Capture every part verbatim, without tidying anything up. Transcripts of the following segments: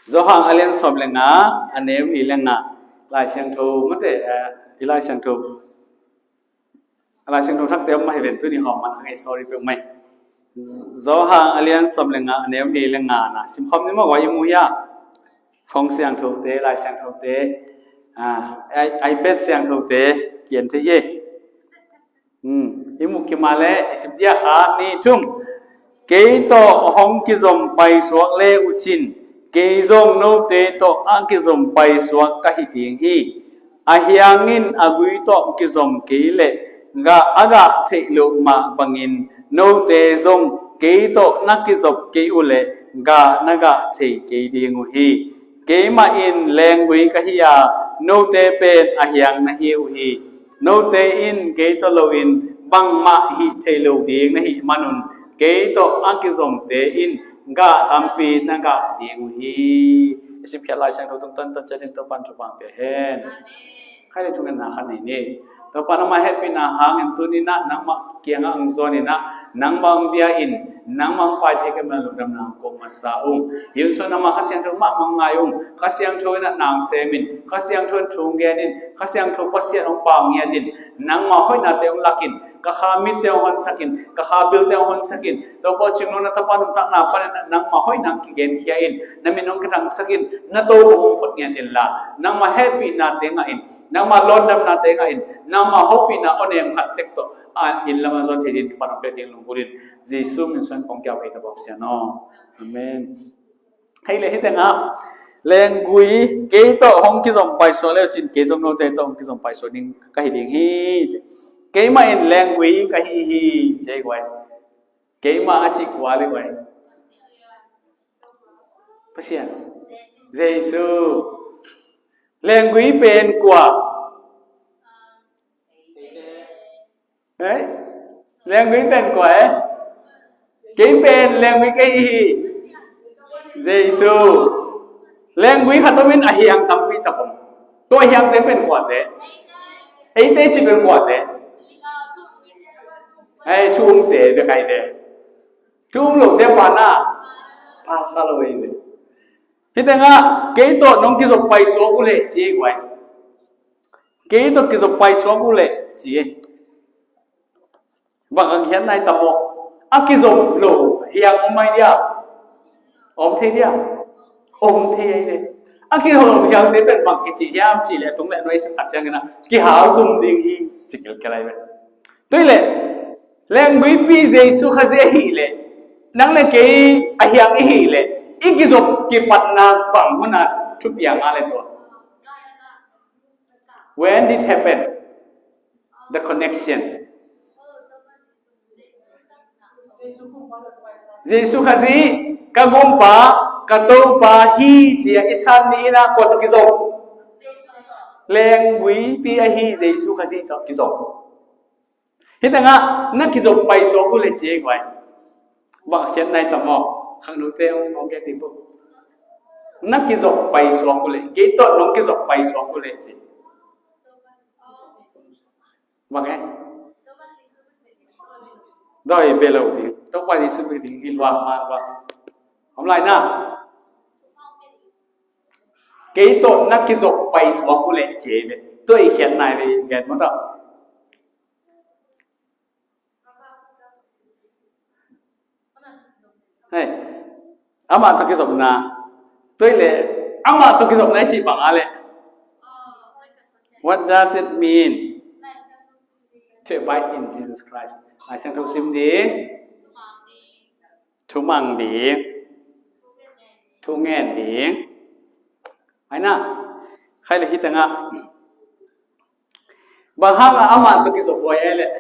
Johan a lian sawm le nga, a neu li le nga. Lai Siangtho mate, eh, i Lai Siangtho, Lai Siangtho thakte om mah hi ven, tuni hawm man kha ngei, sorry peuh mai. Johan a lian sawm le nga, a neu li le nga na simkhawm ni maw, guai, i mu hia? Phone siangthote, Lai Siangthote, ah, i, iPad siangthote kian thei hi. Hmm, i mu kima le i sim dia kha, ni thum. Kei tawh hong kizom paisuak le uh cin, kei zong note tawh a kizom paisuak ka hi ding hi. A hiangin a gui tawh kizom kei leh gah, a gah theih loh mah bangin note zong kei tawh na kizop kei uh leh gah na gah thei kei ding uh hi. Keimah in lenggui ka hi a, note pen a hiang na hi uh hi. Note in kei tawh loin bangmah hih thei lo ding na hih manun, kei tawh a kizomte in gah tampi na gah ding uh hi. I simkhiat Lai Siangtho tungtawn tawh ciatin Topa'n thupha pia hen. Khai le thungetna khat nei ni. Topa, nangmah hehpihna hangin tuni-in ah nangmah kiangah hong zuan in ah, nangmah hong bia in, nangmah hong pai thei kei mah lungdamna hong ko masa ung. Hih hun sungah nangmah Kha Siangtho mahmah hong ngai ung. Kha Siangtho in ah na hong sem in, Kha Siangtho in thu hong gen in, Kha Siangtho Pasian hong pau ngiat in, nangmah hoihnate hong lak in, ka kha mitte hong honsak in, ka kha bilte hong honsak in. Topa aw, Cing Lung na tapa nuntakna panin ah nangmah hoihna hong kigenkhia in, na min hong kithangsak in, na tokhom hong phut ngiat inla, nangmah hehpihnate ngah in, nangmah lawndamnate ngah in, nangmah hopihna aw nem khat tek tawh a inn lamah zuan thei dingin thupha hong pia dingin lunggulh in, Jesu min suang kong kiau hi ta, Pasian aw. Amen. Hei le, hih tengah lenggui, kei tawh hong kizom paisuak le uh cin, kei zong note tawh hong kizom paisuak ding ka hi ding hi, ci. Keimah in lenggui ka hi hi, ci ei guai. Keimah a cih kua le guai? Pasian. Jesu. Lenggui pen kua? Hei? Lenggui pen kua, eh? Kei pen lenggui ka hi hi. Jesu. Lenggui khat om in a hiang tampi tak om. Tua hiangte pen kuate? Eite cih pen kuate? Hei, thu umte bek hi ve. Thu um lote pana pha kha lo hi ve. Hih tengah kei tawh nong kizop paisuak uh leh, ci ei guai. Kei tawh kizop paisuak uh leh, ci ei. Bang a khiat nai tam aw? A kizom lo hiang om mai dia? Om thei dia? Om thei ei ve. A kizom lo hiangte pen bang kici hiam cih leh, a tung le a nuai sak tak ciangin ah kihal tum ding hi, ci kilkel ei ve. Tua hi leh, lengguipi Jesu Khazih ahih leh, nang le kei a hiang i hih leh, i kizop kipatna bang hun a thupiang a le tua? When did happen? The connection. Jesu Khazih, ka Gumpa, ka Topa hi ci-a i san ni in ah kua tawh kizom? Lengguipi ahi Jesu Khazih tawh kizom. Hih tengah na kizop paisuak uh leh, ci ei guai. Bang a khiat nai tam aw? Khangnote hong, hong gen dih buk. Na kizop paisuak uh leh, kei tawh nong kizop paisuak uh leh, ci. Bang e? Doi be lo ding. Topa Jesu be ding, i luak ma luak. Om lai na. Kei tawh na kizop paisuak uh leh, ci ei ve. Tua i khiat nai ve, gen maw tawh. Hei, amah tawh kizopna. Tua hi leh, amah tawh kizopna i cih bang a leh, what does it mean to abide in Jesus Christ? Lai Siangtho sim ding, thumang ding, thungen ding. Ai na, khai le hih tengah bang hangah amah tawh kizop huai a leh?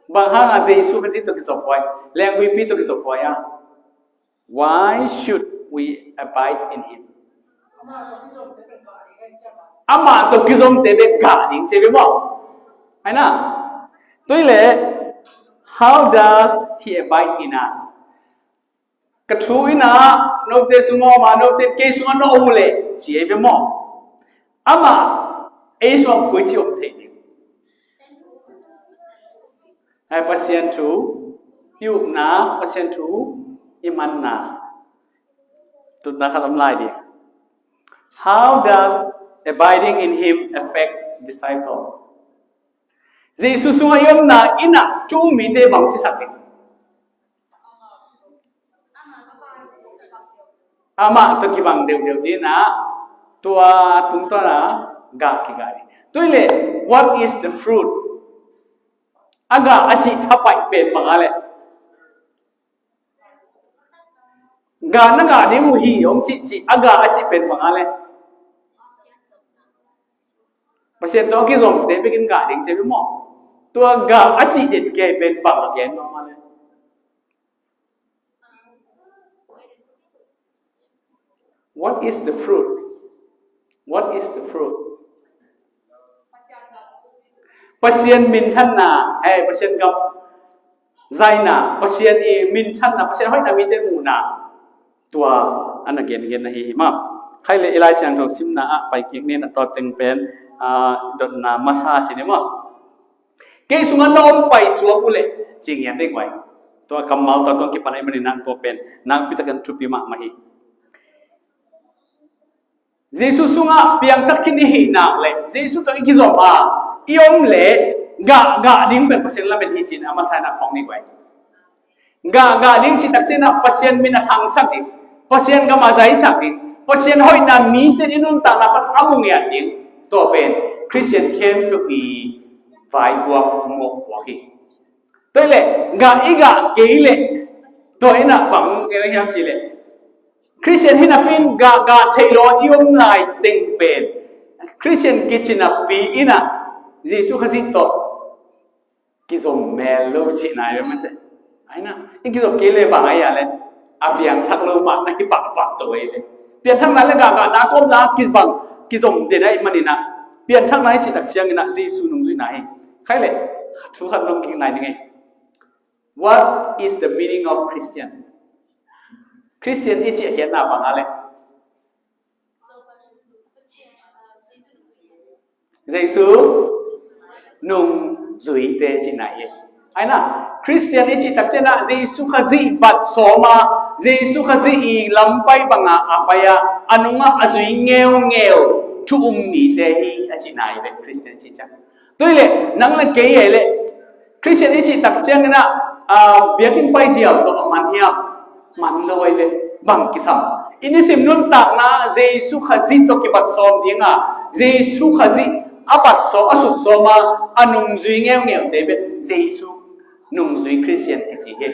Bang hangah Jesu Khazih tawh kizop huai, lengguipi tawh kizop huai a? Why should we abide in him? Amah tawh kizomte bek gah ding, ci ei ve maw? Ai na, tua hi leh, how does he abide in us? Ka thu in ah note sungah om a, note kei sungah na om uh leh, ci ei ve maw? Amah ei sungah koici om thei ding? Ai, Pasian thu i upna, Pasian thu i manna. Tutna khat om lai ding. How does abiding in him affect disciple? Jesu sungah i omna in ah thu um mite bang cisak ding? Amah tawh kibang deuhdeuh ding ah, tua tungtawn ah gah kigah ding. Tua hi leh, what is the fruit? A gah a cih thapaih pen bang a leh? Gah na gah ding uh hi, hong cihcih a gah a cih pen bang a leh? Pasian tawh a kizomte bekin gah ding ci hi maw? Tua gah a cih den kei pen bang a gen bang a leh? What is the fruit? What is the fruit? Pasian minthanna, eh, Pasian gam zaina, Pasian i minthanna, Pasian hoihna mite muhna, tua a na gengen ahi hi maw. Khai leh i Lai Siangtho simna ah pai kik ni, na tua teng pen, ah, dotna masa ci ni maw. Kei sungah na om paisuak uh leh, ci ngiat ding uh hi. Tua kammal tua tawh kipan ahih manin ah tua pen nakpi takin thupi mahmah hi. Jesu sungah piangthak khin i hih nak leh, Jesu tawh i kizom a i om leh, gah gah ding pen Pasian lamen hi ci-in a masa in ah phawk ni uh hi. Gah gah ding cih takciang ah Pasian min a thangsak ding, Pasian gam a zaisak ding, Pasian hoihna mite i nuntakna pan a mu ngiat ding, tua pen Khristian khempeuh i vaipuak mawhpuak hi. Tua hi leh gah i gah kei leh, tua in ah bang gen hiam cih leh, Khristian hi napi-in gah gah theih lo i om lai teng pen, Khristian kici napi-in ah Jesu Khazih tawh kizom mel lo cihna hi ve mate. Ahi na, i kizom kei leh bang ahi a leh, a piangthak lo mah na hi pahpah to ahi ve. Piangthakna leh gahgahna a tawpna kibang, kizom den ahih manin ah, piangthakna i cih takciangin ah Jesu nungzuihna hi. Khai leh, thu khat nong kik nai ning ei. What is the meaning of Christian? Khristian i cih a khiatna bang a leh? Jesu nungzuite cihna hi. Ahi na, Khristian i cih takciang ah Jesu Khazih bat sawm a, Jesu Khazih i lampai bangah a pai a, a nungah a zui ngeungeu thu um mite hi a cihna hi ve, Khristian i cih ciang. Tua hi leh, nang leh kei ahi leh, Khristian i cih takciangin ah, ah, biakinn pai ziau tawh a man hiam? Man lo ahi ve, bang kisam? I nisim nuntakna Jesu Khazih tawh kibat sawm ding a, Jesu Khazih a bat sawm, a sut sawm a, a nungzui ngeungeute pen Jesu nungzui Khristian kici hi.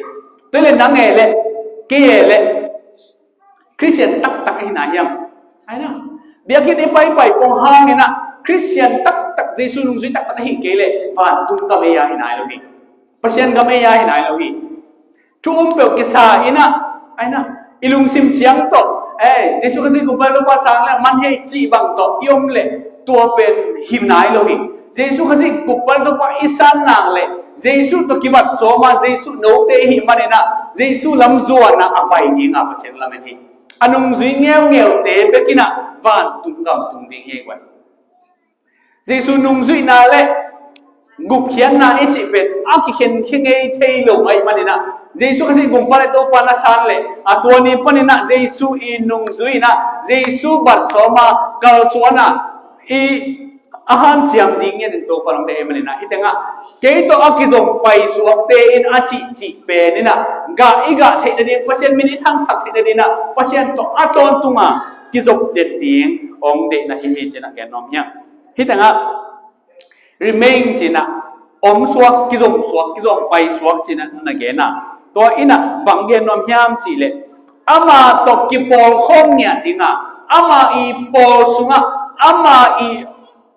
Tua hi leh nang ahi leh, kei ahi leh, Khristian taktak ahi nai hiam? Ahi na. Biakinn i paipai pong hangin ah Khristian taktak, Jesu nungzui taktak ahi kei leh vantung gam ei a hi nai lo hi. Pasian gam ei a hi nai lo hi. Thu um peuh kisa in ah, ahi na, i lungsim ciang tawh, eh, Jesu Khazih kumpi Topa sang leh man hi ei cih bang tawh i om leh tua pen hi nai lo hi. Jesu Khazih kumpi Topa i san nak leh, Jesu tawh kibat sawm a, Jesu note i hih manin ah, Jesu lam zuan a a pai ding a Pasian lamen hi. A nungzui ngeungeute bekin ah vantung gam tung ding hi ei guai. Jesu nungzuihna leh gupkhiatna i cih pen a kikhenkhia ngei thei lo ahih manin ah, Jesu Khazih kumpi leh Topa na san leh, a tua ni panin ah Jesu i nungzui in ah, Jesu bat sawm a, kalsuan a, i a hanciam ding ngiatin Topa hong deih ahih manin ah, hih teng ah kei tawh a kizom paisuakte in a cihcih pen in ah, gah i gah theih nading, Pasian min i thangsak theih nading ah, Pasian tawh a tawntung a kizop den ding hong deihna hi hi ci-in ah gen nuam hi hang. Hih teng ah remain ci-in ah, om suak, kizom suak, kizom paisuak ci-in ah na gen a, tua in ah bang gen nuam hiam cih leh, amah tawh kipawl khawm ngiat ding a, amah i pawl sungah, amah i,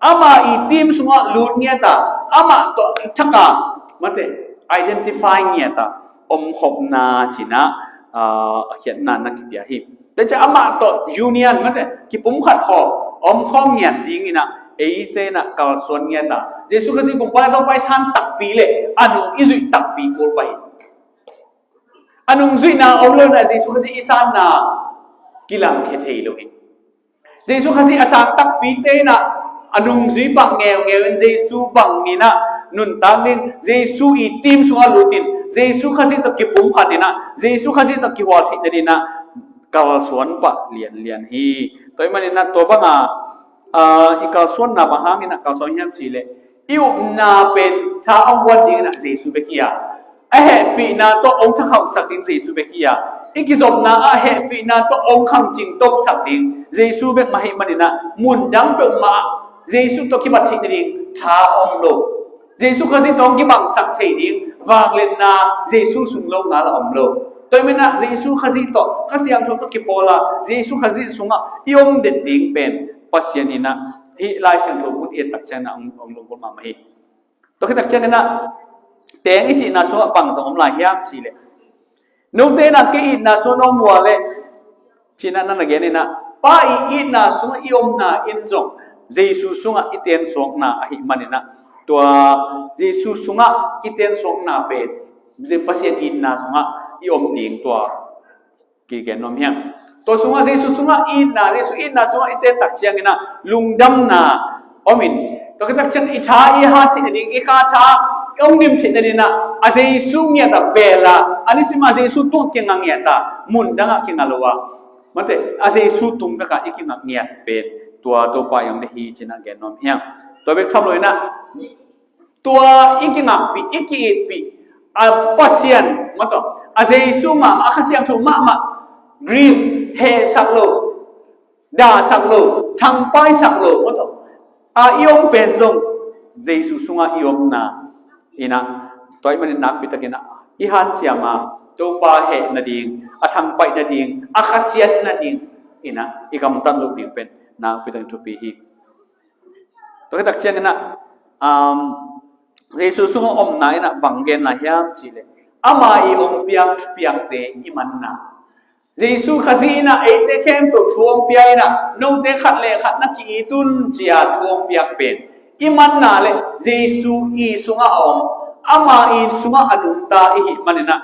amah i team sungah lut ngiat a, amah tawh thak a, mate, identify ngiat a, omkhopna ci-in ah, ah, a khiatna na kipia hi. Tua ciang amah tawh union, mate, kipumkhat khawm, omkhawm ngiat ding in ah, eite in ah kalsuan ngiat a, Jesu Khazih kumpi leh Topa i san takpi leh a nung i zuih takpi kul pah hi. A nungzuihna om lo in ah Jesu Khazih i sanna kilangkhia thei lo hi. Jesu Khazih a san takpite in ah a nungzui pah ngeungeu in, Jesu bangin ah nuntak ding, Jesu i team sungah lut in, Jesu Khazih tawh kipumkhat in ah, Jesu Khazih tawh kihual theih nading in ah, kalsuan pah lianlian hi. Tua ahih manin ah tua banga, ah, i kalsuanna bang hangin ah kalsuan hiam cih leh, i upna pen tha hong guan dingin ah Jesu bek hi a, a hehpihna tawh hong thakhauhsak ding Jesu bek hi a, i kizopna ah hehpihna tawh hong khangcing tosak ding Jesu bek mah ahih manin ah mun dang peuhmah ah Jesu tawh kibat theih nading tha om lo. Jesu Khazih tawh hong kibangsak thei ding vangliatna Jesu sung lo ngal a om lo. Tua ahih manin ah Jesu Khazih tawh, Kha Siangtho tawh kipawl a, Jesu Khazih sungah i om den ding pen Pasian in ah hih Lai Siangtho mun i et tak ciangin ah hong, hong lunggulh mahmah hi. Tua khit tak ciangin ah teng i cihna sungah bang zong om lai hiam cih leh, note in ah kei itna sungah na om uh leh, ci-in ah na na gen in ah, Pa i itna sungah i omna in zong Jesu sungah i tensuahna ahih manin ah, tua Jesu sungah i tensuahna pen Pasian itna sungah i om ding tua kigen nuam hi hang. Tua sungah Jesu sungah i itna, Jesu itna sungah i ten tak ciangin ah lungdamna om in, tua khit tak ciang i tha i hat theih nading, i kha tha i hong dim theih nading ah a Jesu ngiat ah bel a, a nisim a Jesu tung kingah ngiat a, mun dangah kingah lo a, mate, a Jesu tung bek ah i kingah ngiat pen tua Topa i hong deih hi ci-in ah gen nuam hi hang. Tua bek tham lo in ah tua i kingakpih, i ki-itpih a Pasian, mate, a Jesu mahmah, a Kha Siangtho mahmah, grief, hehsak lo, dahsak lo, thangpaisak lo, mate, a i om pen zong Jesu sungah i omna in ah, tua ahih manin nakpi takin ah i hanciam a, Topa heh nading, a thangpaih nading, a khasiat nading in ah i gamtat loh ding pen nakpi takin thupi hi. Tua khit tak ciangin ah, um, Jesu sungah omna in ah bang gen lai hiam cih leh, ama i hong piak thupiakte i manna, Jesu Khazih in ah eite khempeuh thu hong pia in ah, note khat le khat na ki-it un ci-a thu hong piak pen i manna le Jesu i sungah a om, ama i sungah a nungta i hih manin ah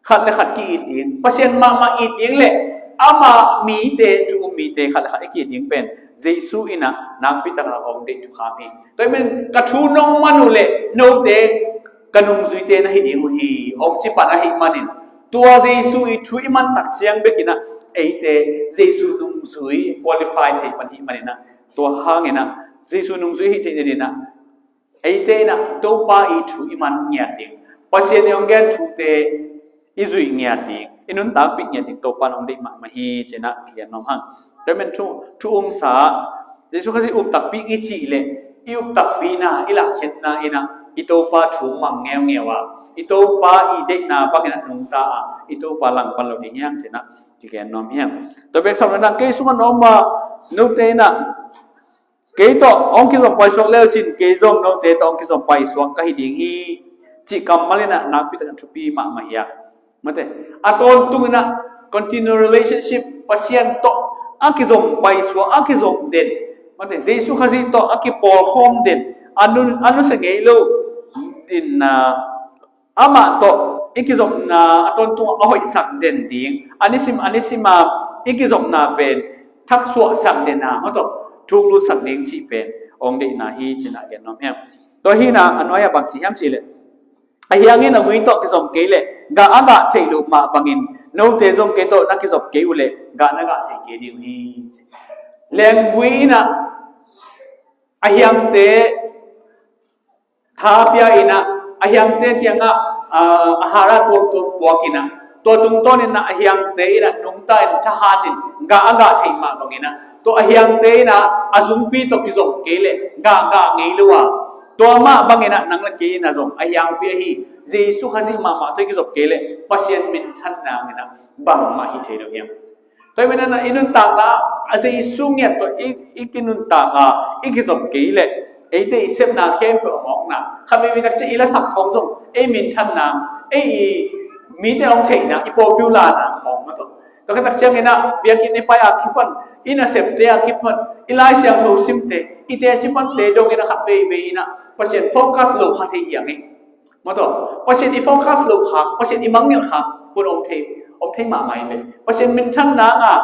khat le khat ki-it ding, Pasian mahmah it ding le ama mite, thu um mite khat le khat i ki-it ding pen Jesu in ah nakpi takin ah hong deih thukham hi. Tua ahih manin ka thu nong man uh leh note ka nungzuite na hi ding uh hi, hong ci pan ahih manin, tua Jesu i thu i man tak ciang bek in ah eite Jesu nungzui qualify thei pan ahih manin ah, tua hangin ah Jesu nungzui hih theih nading in ah eite in ah Topa i thu i man ngiat ding, Pasian i hong gen thute i zuih ngiat ding, i nuntakpih ngiat ding Topa in hong deih mahmah hi ci-in ah kigen nuam hang. Tua ahih manin thu, thu umsa, Jesu Khazih up takpi i cih leh, i up takpina, i lahkhiatna in ah i Topa thu mang ngeungeu a, i Topa i deihna bangin ah nungta a, i Topa langpan lo ding hi hang ci-in ah kigen nuam hi hang. Tua bek tham lo in ah kei sungah na om a, note in ah kei tawh hong kizom paisuak le uh cin, kei zong note tawh hong kizom paisuak ka hi ding hi, cih kammal in ah nakpi takin thupi mahmah hi a, mate, a tawntung in ah continual relationship, Pasian tawh a kizom paisuak, a kizom den, mate, Jesu Khazih tawh a kipawlkhawm den, a nu, a nusia ngei lo in ah, amah tawh i kizopna a tawntung a hoihsak den ding, a nisim a nisim a i kizopna pen thaksuahsak den a, maw tawh thuklutsak ding cih pen hong deihna hi ci-in ah gen nuam hi hang. Tua hi in ah a nuai-ah bang ci hiam cih leh, a hiang in a gui tawh kizom kei leh gah a gah theih loh mah bangin, note zong kei tawh na kizop kei uh leh gah na gah thei kei ding uh hi. Lenggui in ah a hiangte tha pia in ah, a hiangte kiangah, ah, a hara tuamtuam puak in ah, tua tungtawn in ah a hiangte in ah nungta in thahat in gah a gah theih mah bangin ah, tua a hiangte in ah a zungpi tawh kizom kei leh gah gah ngei lo a, tua mah bangin ah nang le kei in ah zong a hiangpi ahi Jesu Khazih mahmah tawh i kizop kei leh Pasian minthanna in ah bangmah hi thei lo hiam? Tua ahih manin ah i nuntakna a Jesu ngiat tawh i, i kinuntak a, i kizop kei leh eite i sepna khempeuh a mawkna, khat veivei tak ciang i lasak khawng zong ei minthanna, ei i mite hong theihna, i popular na khawng, maw tawh. Tua khit tak ciangin ah biakinn i pai a kipan, i nasepte a kipan, i Lai Siangtho simte, i teci pante dongin ah khat veivei in ah Pasian focus lo kha thei hi hang e. Maw tawh, Pasian i focus lo khak, Pasian i mangngilh khak hun om thei, om thei mahmah hi ve. Pasian minthanna ah,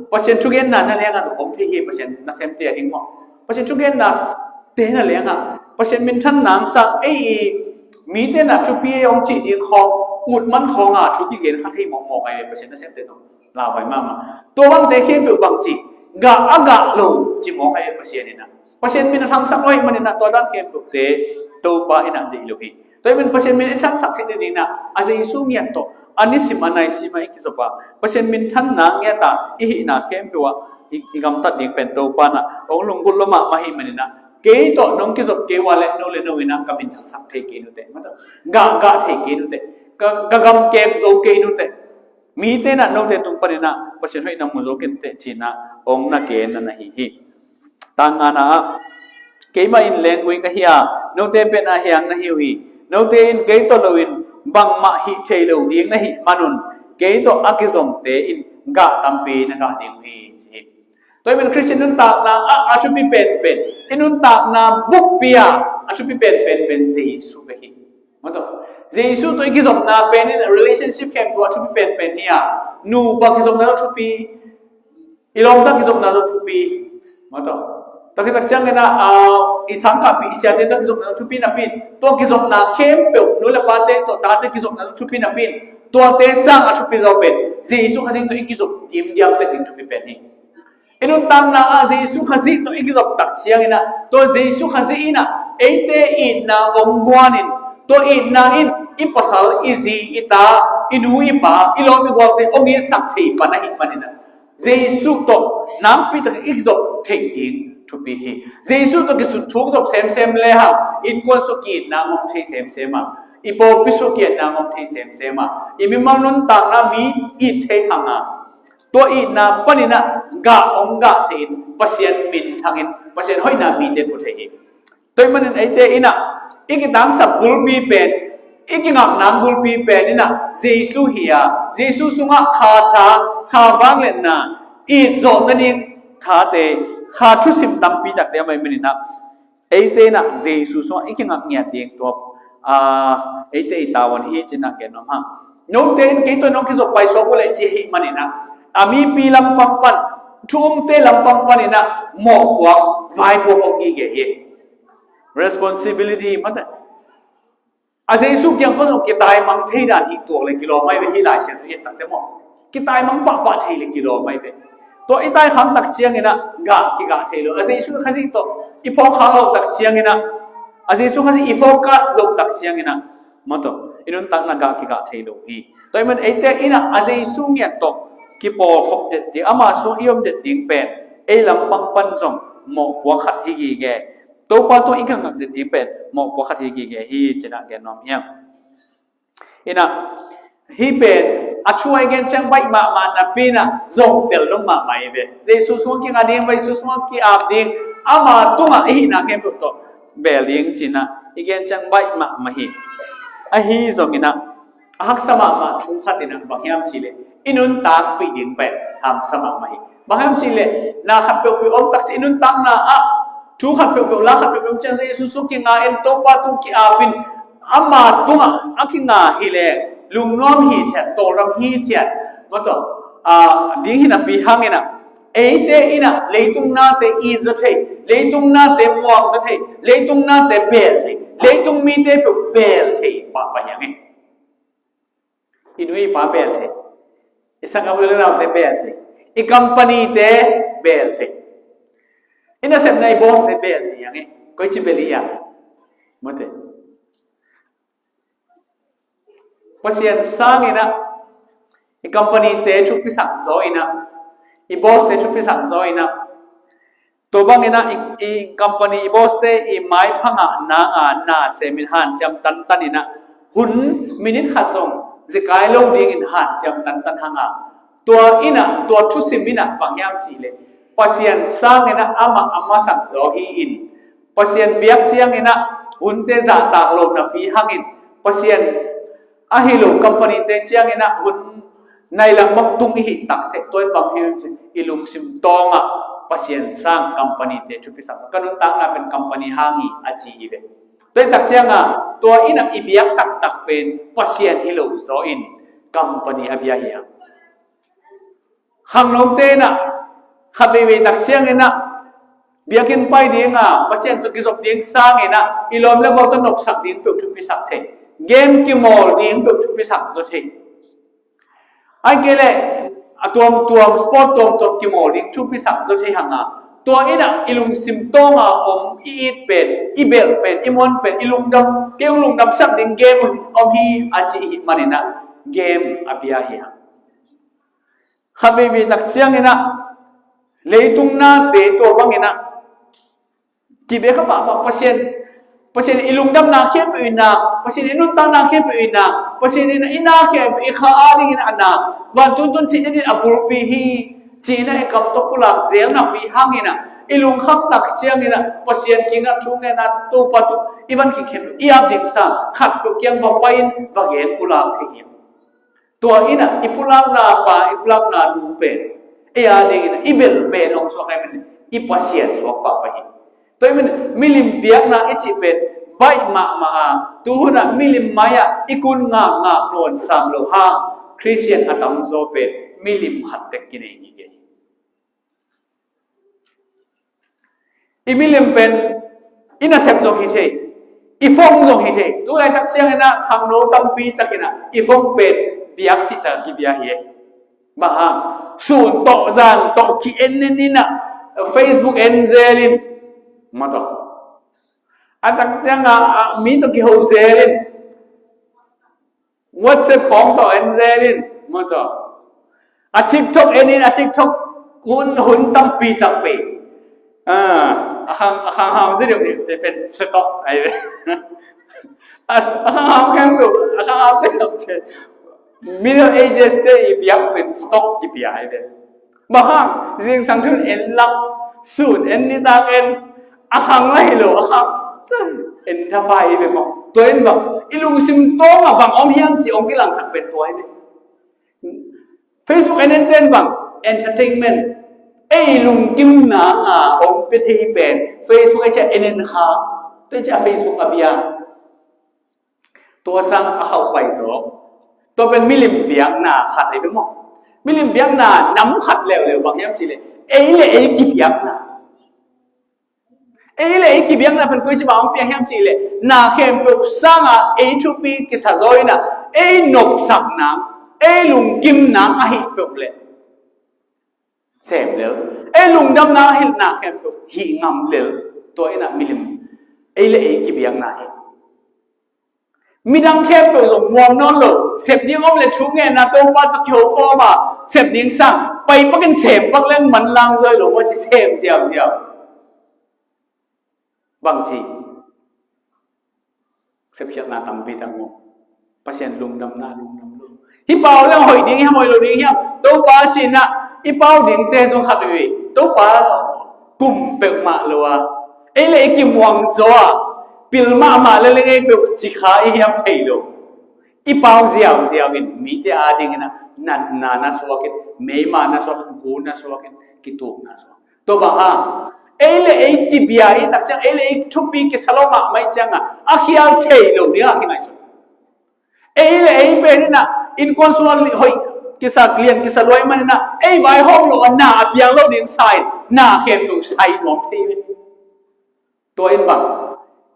Pasian thugenna na leng ah om thei hi, Pasian nasemte a ding maw. Pasian thugenna te na leng ah, Pasian minthanna sang ei i mite na thupi ei hong cih ding khawng, ut man khawng a thu kigen kha thei mawkmawk ahi ve Pasian nasemte tawh. Lauhuai mahmah. Tua bangte khempeuh bangci gah a gah lo ci mawk ahi Pasian in ah. Pasian min a thangsak lo ahih manin ah tua dan khempeuhte Topa in ah deih lo hi. Tua ahih manin Pasian min i thangsak theih nading in ah a Jesu ngiat tawh a nisim a naisim ah i kizop a, Pasian minthanna ngiat a i hihna khempeuh ah i, i gamtat ding pen Topa in ah hong lunggulh lo mahmah ahih manin ah, kei tawh nong kizop kei ua leh no le no in ah ka min thangsak thei kei nuteh, gah gah thei kei nuteh, ka, ka gam kek zo kei nuteh, mite in ah note tung panin ah Pasian hoihna mu zo kei nuteh ci-in ah hong na gen na hi hi. Tang ngana ah, keimah in leenggui ka hi a, note pen a hiang na hi uh hi. Note in kei tawh loin bangmah hih thei lo ding na hih manun kei tawh a kizomte in gah tampi na gah ding uh hi, ci hi. Tua ahih manin Khristian nuntakna ah a thupi penpen, i nuntakna bukpi ah a thupi penpen pen Jesu bek hi. Maw taw, Jesu tawh i kizopna pen in relationship khempeuh a thupi penpen hi a, nupa kizopna tawh thupi, i lawmta kizopna tawh thupi. Maw taw, tak hi tak ciangin ah, ah, i sangkahpih i siate tawh kizopna tawh thupi napi in, tua kizopna khempeuh nu le pate tawh tate kizopna tawh thupi napi in, tuate sang a thupi zaw pen Jesu Khazih tawh i kizop diamdiam tek ding thupi pen hi. I nuntakna ah Jesu Khazih tawh i kizop tak ciangin ah, tua Jesu Khazih in ah eite itna hong guan in, tua itna in i pasal, i zi, i ta, i nu, i pa, i lawm, i gualte hong itsak thei pan ahih manin ah, Jesu tawh nakpi takin i kizop theih ding thupi hi. Jesu tawh kisut thuk zop semsem le hang innkuan sung ki-itna ngom thei semsem a, i pawlpi sung ki-itna ngom thei semsem a, i mimal nuntakna mi it thei hang a, tua itna panin ah gah hong gah thei in, Pasian minthang in, Pasian hoihna mite mu thei hi. Tua ahih manin eite in ah i kitangsak bulpi pen, i kingakna bulpi pen in ah Jesu hi a, Jesu sungah kha tha, kha vangliatna, it zawh nading khate, kha thusim tampi takte a om ahih manin ah, eite in ah Jesu sungah i kingak ngiat ding tua, ah, eite i tavuan hi ci-in ah gen nuam hang. Note in kei tawh nong kizop paisuak uh leh ci ahih manin ah, a mipi lampang pan, thu umte lampang panin ah mawhpuak, vaipuak hong gige hi. Responsibility, maw taw, a Jesu kiang pan zong kitaimang thei dan hi tuak le kilawm ahi ve, hih Lai Siangtho i et takte maw. Kitaimang pahpah thei le kilawm ahi ve. Tua i taikhang tak ciangin ah gah kigah thei lo. A Jesu Khazih tawh i phawk khak loh tak ciangin ah, a Jesu Khazih i focus loh tak ciangin ah, maw taw, i nuntakna gah kigah thei lo hi. Tua ahih manin eite in ah a Jesu ngiat tawh kipawlkhop det ding, ama sung i om det ding pen ei lampang pan zong mawhpuak khat hi gige. Topa tawh i kingak det ding pen mawhpuak khat hi gige hi ci-in ah gen nuam hi hang. In ah, hih pen a thu a i gen ciang baih mahmah napi in ah zong tel dong mahmah hi ve. Jesu sungah kinga ding, Jesu sungah ki-ap ding, ama tungah i hihna khempeuh tawh beel ding ci-in ah i gen ciang baih mahmah hi. Ahi zongin ah, a haksa mahmah thu khat in ah bang hiam cih leh i nuntakpih ding pen hamsa mahmah hi. Bang hiam cih leh na khat peuhpeuh om tak ciang i nuntakna ah thu khat peuhpeuh, la khat peuhpeuh om ciang Jesu sung kinga in, Topa tung ki-ap in, ama tungah a kinga hi leh lungnuam hithiat, tawldam hithiat, maw taw, ah, ding hi napi hangin ah, eite in ah leitung nate it zaw thei, leitung nate muang zaw thei, leitung nate beel thei, leitung mite peuh beel thei pahpah hi hang e. I nu i pa beel thei, i sanggam u le naute beel thei, i company-te beel thei, i nasepna i boss-te beel thei hi hang e. Koici beel i hiam? Maw taw, Pasian sangin ah i company-te thupisak zaw in ah, i boss-te thupisak zaw in ah, tua bangin ah i, i company, i boss-te i maipha ngah nang a na semin hanciam tantan in ah, hun minit khat zong zekai lo dingin hanciam tantan hang a, tua in ah, tua thusim in ah bang hiam cih leh Pasian sangin ah amah a masak zaw hi in, Pasian biak ciangin ah hunte zahtak lo napi hangin, Pasian ahi lo company-te ciangin ah hun nai lang bang tung i hih tak teh, tua in bang hiam cih leh i lungsim tawngah Pasian sang company-te thupisak, ka nuntakna pen company hang hi a ci hi ve. Tua hi tak ciangah tua in ah i biak taktak pen Pasian hi lo zaw in company a bia hi a. Khangnote in ah khat veivei tak ciangin ah biakinn pai ding a, Pasian tawh kizop ding sangin ah i lawm le gual tawh nopsak ding peuh thupisak thei, game kimawl ding peuh thupisak zaw thei. Ahih kei leh a tuamtuam, sport tuamtuam kimawl ding thupi sak zaw thei hang a, tua in ah i lungsim tawng a om, i it pen, i belh pen, i muan pen, i lungdam, kei hong lungdamsak ding game om hi a ci ahih manin ah game a bia hi hang. Khat veivei tak ciangin ah leitung nate tua bangin ah kibia kha pahpah. Pasian, Pasian i lungdamna khempeuh i na, Pasian i nuntakna khempeuh i na, Pasian in i na khempeuh i kha a dingin a na, vantung tun theih nadin a bulpi hi ci-in ah i kam tawh pulak zel nakpi hangin ah i lungkham tak ciangin ah Pasian kiangah thu ngen a, Topa, tu i van khit khempeuh i ap ding sa, khatpeuh kiang va pai-in va gen pulak thei hi. Tua in ah i pulakna pa, i pulakna nu pen ei a dingin ah i belh pen hong suak ahih manin i Pasian suak pahpah hi. Tua ahih manin milim biakna i cih pen baih mahmah a, tu hun ah milim mai ah i kun ngakngak nawn sam lo hang Khristian a tamzaw pen milim khat tek kinei ngei hi. I milim pen i nasep zong hi thei, i phone zong hi thei. Tu laitak ciangin ah khangno tampi takin ah i phone pen biak cihtak kibia hi. Bang hang? Sun tawh zan tawh ki-en en in ah, Facebook en zel in, maw taw. A tak ciang a, a, mi tawh kiho zel in, WhatsApp khawng tawh en zel in, maw taw. A TikTok en in, a TikTok hun, hun tampi tampi. Ah, a khang, a khang hau zel in, te pen stock ai ve. A, a khang hau khempeuh, a khang hau zel in. Middle Ages te i biak pen stock i biak ai ve. Bang hang? Zingsang thun en lak, sun en, nitak en, a khang la hi lo, a khang en thapai hi ve maw. Tua in bang, i lungsim tawng ah bang om hiam cih hong kilangsak pen tua hi ve. Facebook en en ten bang, entertainment. Ei lungkim nang a hong pia thei pen Facebook ei ciah en en kha. Tua ei ciah Facebook a bia. Tua sang a khauh pai zaw. Tua pen milim biakna khat ei ve maw. Milim biakna nam khat leuleu bang hiam cih leh ei le ei kibiakna. Ei le ei kibiakna pen koici bang hong piang hiam cih leh na khempeuh sangah ei thupi kisa zaw in ah ei nopsak nang, ei lungkim nang ahih peuh leh sem lel. Ei lungdamna hilhna khempeuh hih ngam lel. Tua in ah milim ei le ei kibiakna hi. Midang khempeuh zong muang nawn lo. Sep ding om le thu ngenna Topa tawh kiho khawm a, sep ding sang pai pakin sem pak leng manlang zaw hi lo maw, ci sem ziauziau. Bangci sepkhialhna tampi tak maw. Pasian lungdamna lungdam lo. Hih pa uh leng hoih ding hiam, hoih lo ding hiam? Topa cih in ah i pau dingte zong khat uh hi. Topa kum peuhmah lo a, ei le ei kimuang zaw a, pil mahmah le leng ei peuh ci kha i hiam thei lo. I pau ziauziau in mite a dingin ah natna na suak in, meima na suak in, gu na suak in, kitukna suak. Tua bang hang? Ei le ei kibia i tak ciang, ei le ei thupi kisa lo mahmah i ciangah a khial thei lo dingah kingaihsun. Ei le ei pen in ah innkuan sung ah hoih kisa, lian kisa lua ahih manin ah ei vaihawm lo a na a piang lo ding sa in na khempeuh sai nuam thei ve. Tua in bang,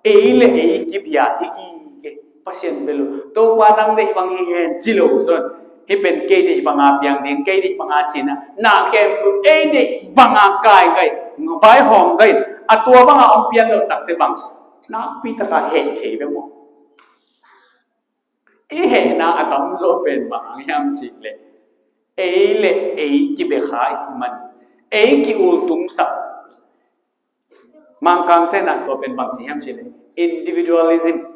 ei le ei kibia hi gige. Pasian bel uh, Topa nang deih bang hi hen ci lo zong, hih pen kei deih banga piang ding, kei deih banga ci-in ah na khempeuh ei deih banga kaikai, vaihawm kai, a tua banga hong pian loh takte bang nakpi taka heh thei ve maw. I hehna a tamzaw pen bang hang hiam cih leh ei le ei kibia kha i hih man, ei ki-ultungsak. Mangkangte in ah tua pen bangci hiam cih leh individualism.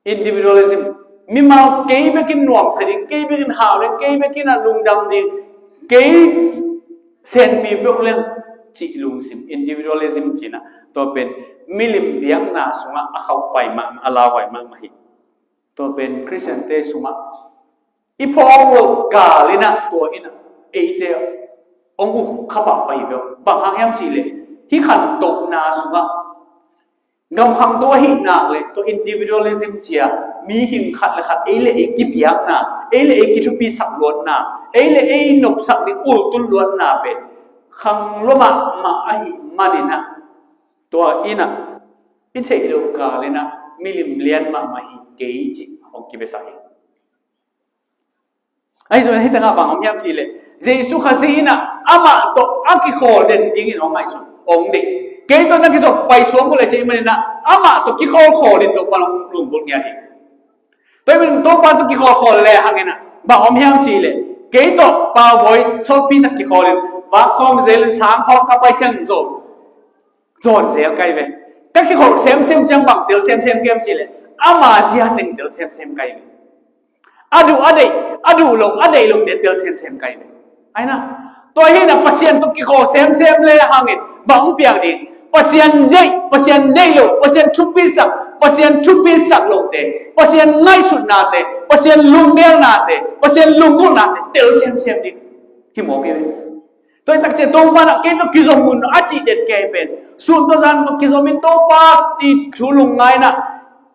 Individualism. Mimal kei bekin nuamsa ding, kei bekin hau ding, kei bekin ah lungdam ding, kei senpi peuh leng cih lungsim, individualism cih in ah tua pen milim biakna sungah a khauh pai mahmah, a lau pai mahmah hi. Tua pen Khristiante sungah i phawk lo kal in ah tua in ah eite hong uh kha pahpah hi ve. Bang hang hiam cih leh hih khantohna sungah gamkhang to ahih nak leh tua individualism ci-a mihing khat le khat ei le ei kibiakna, ei le ei kithupisak luatna, ei le ei nopsak ding ultun luatna pen khang lua mahmah ahih manin ah tua in ah i theih loh kal in ah milim lian mahmah hi kei cih hong kibiasak hi. Ahi zongin hih tengah bang om hiam cih leh, Jesu Khazih in ah amah tawh a kikhawl den dingin hong ngaihsun, hong deih. Kei tawh na kizop paisuak uh leh cih manin ah amah tawh kikhawlkhawl in Topa hong lunggulh ngiat hi. Tua ahih manin Topa tawh kikhawlkhawl le hangin ah bang om hiam cih leh, kei tawh Paubawi solpi tawh kikhawlin, vak khawm zelin, sang khawm ka pai ciang zawn, zawn zel ka hi ve. Ka kikholh semsem ciang bang tel semsem ka hiam cih leh, ama zia teng tel semsem ka hi ve. A duh a deih, a duh lo, a deih lote tel semsem ka hi ve. Ahi na, tua hi na, Pasian tawh kikhawl semsem le hangin bang hong piang ding? Pasian deih, Pasian deih lo, Pasian thupisak, Pasian thupisak lote, Pasian ngaihsutnate, Pasian lunggelnate, Pasian lunggulhnate tel semsem ding hi mawk hi ve. Tua hi tak ciang Topa in ah kei tawh kizom un a cih den kei pen, sun tawh zan tawh kizom in Topa i thu lungngai in ah,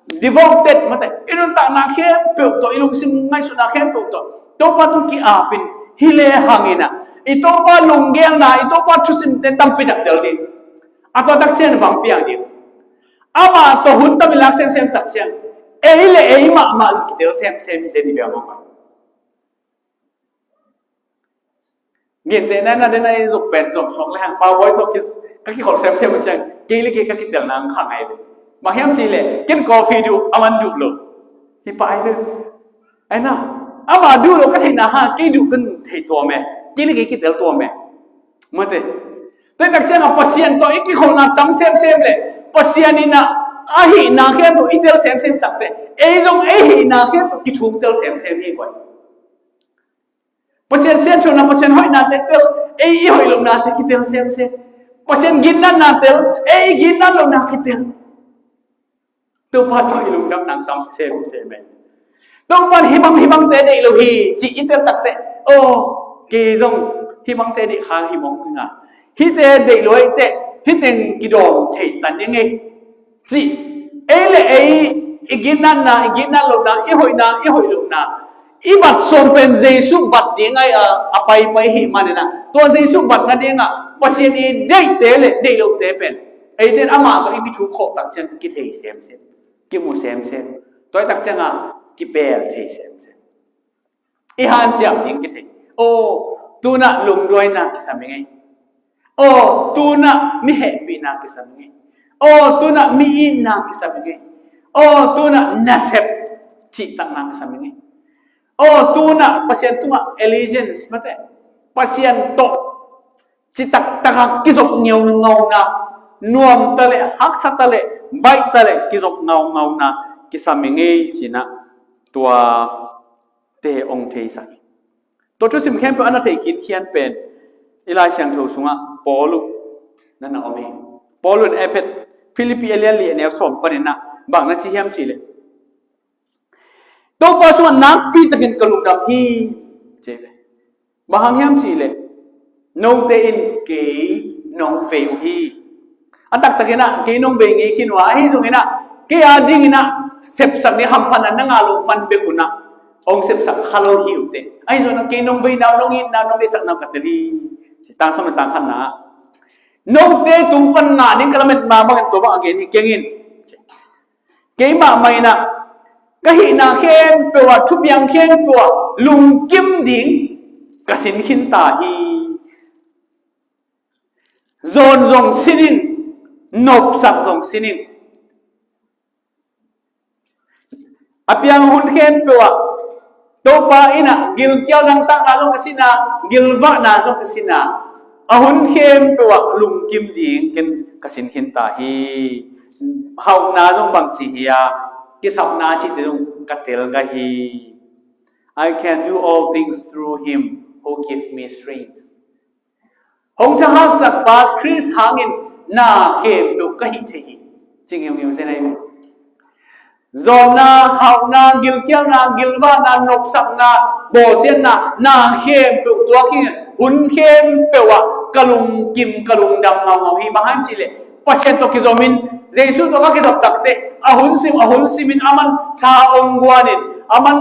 devoted, mate, i nuntakna khempeuh tawh, i lungsim ngaihsutna khempeuh tawh Topa tung ki-apin, hi le hangin ah i Topa lunggelna, i Topa thusimte tampi tak tel ding. A tua tak ciang bang piang ding? Amah tawh hun tam i lak semsem tak ciang, ei le ei mahmah kitel semsem hi zen hi bia mawk a. Gentehna in ah, den a i zuk pen zom suak le hang, Paubawi tawh ki, ka kikholh semsem uh ciang, kei le kei ka kitelna ang kha ngai ve. Bang hiam cih leh, ken coffee duh, aman duh lo. Hi pah hi ve. Ahi na, amah duh lo ka theihna hang kei duh ka thei tuam e. Kei le kei kitel tuam e. Mate. Tua hi tak ciang a Pasian tawh i kikholhna tam semsem leh, Pasian in ah a hihna khempeuh i tel semsem takte, ei zong ei hihna khempeuh kithum tel semsem hi guai. Pasian siangthona, Pasian hoihnate tel, ei i hoih lohnate kitel semsem. Pasian ginatna tel, ei i ginat lohna kitel. Topa tawh i lungdam nang tam semsem e. Topa in hih bang, hih bangte deih lo hi cih i tel takte, aw, kei zong hih bangte deih kha hi mawk ing a, hihte deih lo ahih teh hih teng kidawm thei ta ning ei, cih, ei le ei i ginatna, i ginat lohna, i hoihna, i hoih lohna, i vat sawm pen Jesu vat ding ahi a, a paipai ahih manin ah, tua Jesu vat nadingah Pasian i deihte le deih lohte pen, eite in amah tawh i kithuk khawh tak ciang kithei semsem, kimu semsem, tua hi tak ciangah kipel thei semsem. I hanciam ding kithei. Aw, tu-in ah lungduaina kisam ing ei. Aw, tu-in ah mi hehpihna kisam ing ei. Aw, tu-in ah mi itna kisam ing ei. Aw, tu-in ah nasep cihtakna kisam ing ei. Aw, tu-in ah Pasian tungah allegiance, mate, Pasian tawh citaktak a kizop ngeungauna, nuam ta leh, haksa ta leh, baih ta leh kizop ngeungauna kisam ing ei ci-in ah tua te hong theisak hi. Tua thusim khempeuh a na thei khinkhian pen i Lai Siangtho sungah Paul uh na na om hi. Paul un Efesa, Philippi a lian li a neu sawm panin ah bang na ci hiam cih leh, Topa sungah nakpi takin ka lungdam hi, ci ve. Bang hang hiam cih leh, note in kei nong vei uh hi. A taktakin ah kei nong vei ngei khin uh a, ahi zongin ah kei a dingin ah sepsak ni hamphatna na ngah loh man bek un ah hong sepsak kha lo hi uh teh. Ahi zongin ah kei nong veina uh, nong itna uh, nong deihsakna uh ka tel hi, ci. Tang sawm le tang khatna ah, note tung pan ngah ding ka lamet ma bangin tua bang a gen hi keng in, ci. Keimah mah in ah ka hihna khempeuh ah, thupiang khempeuh ah lungkim ding ka sin khin ta hi. Zawn zong sin in, nopsak zong sin in. A piang hun khempeuh ah Topa in ah gilkial nangtakna zong ka sin a, gilvahna zong ka sin a, a hun khempeuh ah lungkim ding ken ka sin khin ta hi. Hauhna zong bangci hi a, kisapna cihte zong ka tel ngah hi. I can do all things through him who give me strength. Hong thahatsakpa Khrist hangin na khempeuh ka hih thei hi, ci ngeungeu zen ahi ve. Zawnna, hauhna, gilkialna, gilvahna, nopsakna, bawlsiatna, na khempeuh tuak hi. Hun khempeuh ah ka lungkim, ka lungdam ngaungau hi. Bang hang hiam cih leh Pasian tawh kizom in, Jesu tawh ka kizop takteh, a hun sim, a hun sim in aman tha hong guan in, aman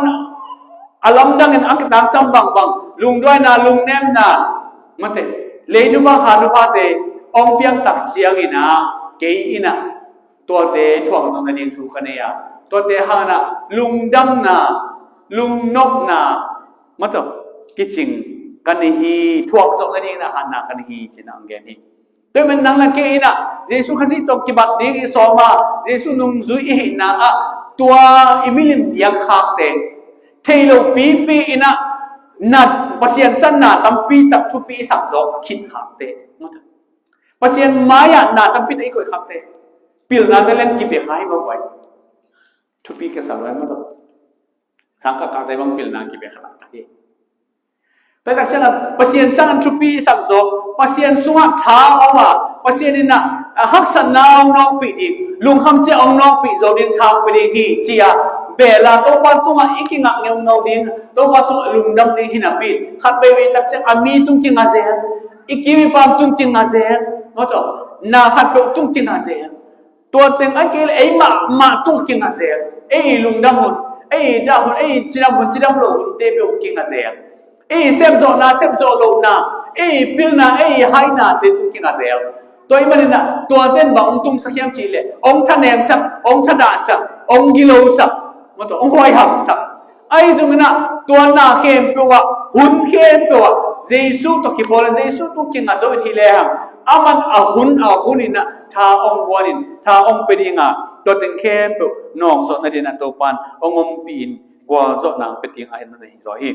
a lamdang in a kitangsam bangbang, lungduaina, lungnemna, mate, lei thupha, kha thuphate hong piang tak ciangin ah, kei in ah tuate thuak zawh nading thu ka nei a, tuate hangin ah lungdamna, lungnopna, mate, kicing ka ni hi, thuak zawh nadingin a hatna ka ni hi, ci-in ah hong gen hi. Tua ahih manin nang le kei in ah Jesu Khazih tawh kibat ding i sawm a, Jesu nungzui i hihna ah tua i milim piang khakte, thei lo pipi in ah nat Pasian san na tampi tak thupi i sak zawh khit khakte, Pasian mai-ah na tampi tak i koih khakte, pilna te leng kipia kha hi mah guai. Thupi ka sa lo hi mah tawh. Sang khat khat te bang pilna kipia kha taktak hi. Tua tak ciangin Pasian sangin thupi i sak zawh, Pasian sungah tha a om a, Pasian in ah, a, haksatna hong nawkpih ding, lungkham ciang hong nawkpih zo ding, tha hong pia ding hi, ci-a bel a, Topa tungah i kingah ngeungau ding, Topa tungah lungdam ding hi napi, khat veivei tak ciang a mi tung kingah zel, i kim i pam tung kingah zel, maw tawh, na khatpeuh tung kingah zel. Tua teng a kei leh ei mahmah tung kingah zel. Ei lungdam hun, ei dah hun, ei cidam hun, cidam lo hunte peuh kingah zel. Ei sepzawhna, sepzawh lohna, ei pilna, ei hainate tung kingah zel. Tua ahih manin ah, tua ten bang hong tungsak hiam cih leh, hong thanemsak, hong thadahsak, hong gilosak, maw tawh, hong huaihamsak. Ahi zongin ah, tua na khempeuh ah, hun khempeuh ah, Jesu tawh kipawl in, Jesu tawh kingah zo in hi lehang, aman a hun, a hun in ah, tha hong huan in, tha hong pia ding a, tua teng khempeuh nawkzawh nadingin ah Topa in hong ompih in, gualzawhna hong pia ding a hi na hi zaw hi.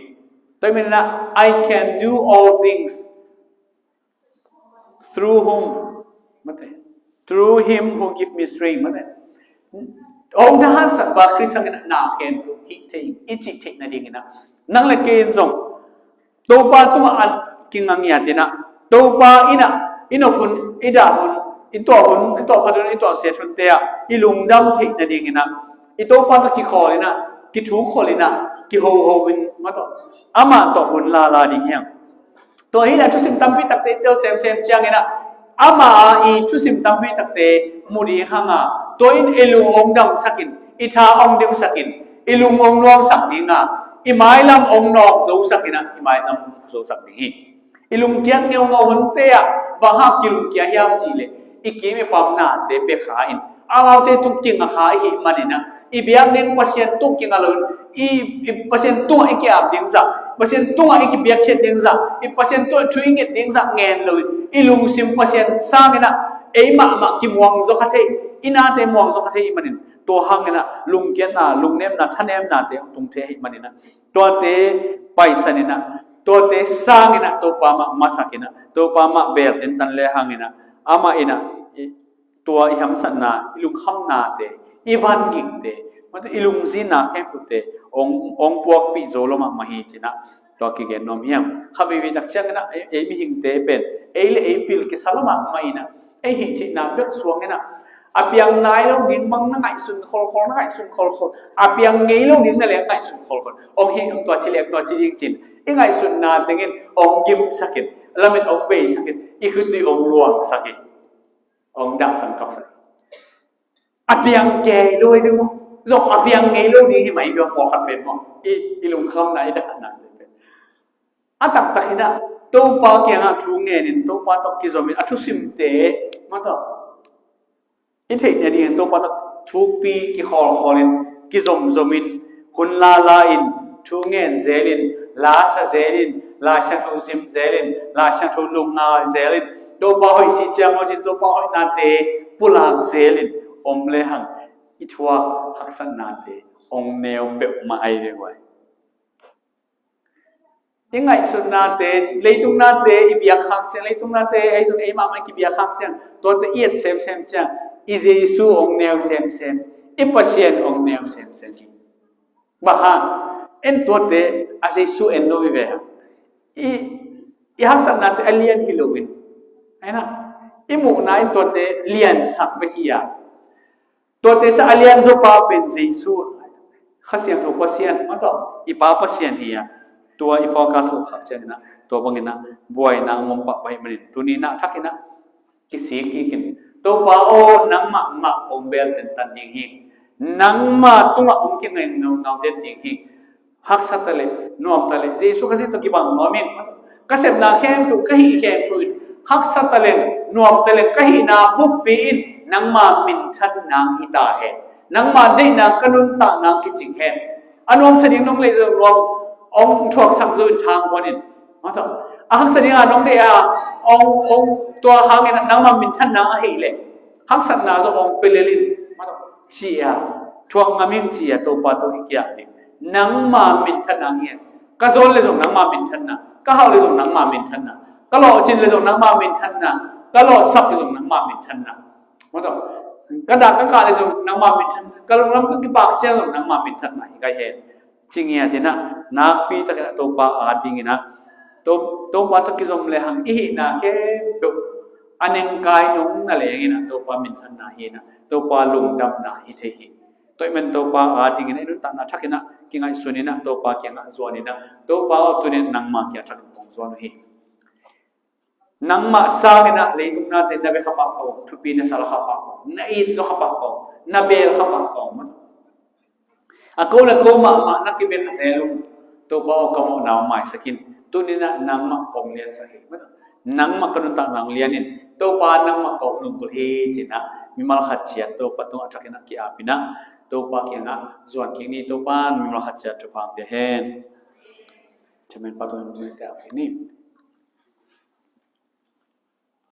Tua ahih manin ah, "I can do all things through whom," mate, "through him who give me strength," mate. Hong thahatsak pa Khrist hangin ah na khempeuh hih thei, i cih theih nadingin ah, nang le kei in zong Topa tungah a kinga ngiat in ah, Topa in ah, i nop hun, i dah hun, i tuah hun, i tuah phat hun, i tuah siat hunte ah i lungdam theih nadingin ah, i Topa tawh kikhawl in ah, kithukholh in ah, kihoho in, maw tawh, amah tawh hun lala ding hi hang. Tua hi in ah thusim tampi takte i tel semsem ciangin ah, ama i thusim tampi takte mu ding hang a, tua in i lung hong damsak in, i tha hong dimsak in, i lung hong nuamsak ding a, i mailam hong nawk zosak in ah, i mailam hong zosak ding hi. I lungkiat ngeungau hunte ah bang hang kilungkia hiam cih leh, i kim i pamnate pia kha in, amaute tung kinga kha i hih manin ah, i biak ding Pasian tung kinga lo in, i, i Pasian tungah i ki-ap ding zah, Pasian tungah i kipiakkhiat ding zah, i Pasian tungah thu i nget ding zah ngen lo in, i lungsim Pasian sangin ah ei mahmah kimuang zaw kha thei, i nate muang zaw kha thei i hih manin, tua hangin ah lungkiatna, lungnemna, thanemnate hong tung thei ahih manin ah, tuate paisan in ah, tuate sangin ah Topa mah masak in ah, Topa mah beel tentan le hangin ah, amah in ah, i, tua i hamsatna, i lungkhamnate, i vangikte, mate, i lungzinna khempeuhte hong, hong puakpih zo lo mahmah hi ci-in ah, tua kigen nuam hi hang. Kha veivei tak ciangin ah, ei, ei mihingte pen ei le ei pil kisa lo mahmah in ah, ei hih theihna bek suang in ah, a piang nai lo ding bang na ngaihsun kholkhol, na ngaihsun kholkhol, a piang ngei lo ding na leng ngaihsun kholkhol. Hong hih, hong tua ci leng tua ci ding ci-in i ngaihsutna tengin hong gimsak in, lamet hong beisak in, i khutui hong luangsak in, hong dangsan kapsak in. A piang ngei lo hi ding maw? Zong a piang ngei lo ding hi mah hi ding maw, pawlkhat pen maw? I, i lungkhamna, i dakhatna pen. A taktak hi in ah, Topa kiangah thu ngen in, Topa tawh kizom in, a thusimte, maw tawh, i theih nadingin Topa tawh thukpi kikhawlkhawl in, kizomzom in, hun lala in, thu ngen zel in, la sa zel in, Lai Siangtho zim zel in, Lai Siangtho lungnga zel in, Topa hoih si ciang aw cin, Topa hoihnate pulak zel in om le hang, i thuak haksatnate hong neu peuhmah ahi ve guai. I ngaihsutnate, leitung nate i biak khak ciang, leitung nate ei zong ei mahmah i kibiak khak ciang, tuate i et semsem ciang, i Jesu hong neu semsem, i Pasian hong neu semsem hi. Bang hang, en tuate a Jesu en lo hi ve hang. I, i haksatnate a lian hi lo in, ahi na, i muhna in tuate liansak bek hi a. Tuate sa a lianzaw pa pen Jesu, Kha Siangtho Pasian, maw tawh, i Pa Pasian hi a, tua i focus lo khak ciangin ah, tua bangin ah buaina hong om pahpah ahih manin, tuni in ah thak in ah kisik kik in, Topa aw, nangmah mah hong beel tentan ding hi. Nangmah tungah hong kingaingau ngau den ding hi. Haksa ta leh, nuam ta leh, Jesu Khazih tawh kibang nuam ing. Ka sepna khempeuh, ka hih khempeuh in haksa ta leng, nuam ta leng, ka hihna buppi in nangma minthan nang hi ta hen. Nangma deihna ka nuntak nang kicing hen. A nuamsa ding nong lei zong nuam, ong thuaksak zo in thang kuan in, mataw, a haksa ding a nong deih a, ong, ong, tua hangin nangma minthanna ahih leh haksatna zong ong pia lel in, mataw, ci a, thuak ngam ing ci a, Topa tawh i kiat ding. Nangma minthanna hi a, ka zawn le zong nangma minthanna, ka hauh le zong nangma minthanna, ka lawhcin le zong nangma minthanna, ka lawhsap le zong nangma minthanna, mataw, ka dak ka kah le zong nangma minthanna, ka lunglam ka kipak ciang zong nangma minthanna hi ka hi hen. Ci ngiat in ah, nakpi takin ah Topa adingin ah, To-, Topa tawh kizom lehang i hihna khempeuh a nengkai nung na lengin ah Topa minthanna hi in ah, Topa lungdamna hi thei hi. Tua ahih manin Topa adingin ah i nuntakna thakin ah kingaihsun in ah, Topa kiangah zuan in ah, Topa aw, tuni-in nangma kiang thakin kong zuan uh hi. Nangmah sangin ah leitung nate na bia kha pah ko, thupi na sal kha pah ko, na it zaw kha pah ko, na beel kha pah ko, mataw. A ko le ko mahmah na kibia kha zel ung, Topa aw, ka mawhna hong maisak in. Tuni-in ah nangmah kong liansak hi, mataw. Nangmah ka nuntakna hong lian in, Topa nangmah kong lungkul hi ci in ah, mimal khat ciat Topa tungah thakin ah ki-ap in ah, Topa kiangah zuan kik ni. Topa in mimal khat ciat thupha pia hen. Chairman pa tawh in mite a pia ni.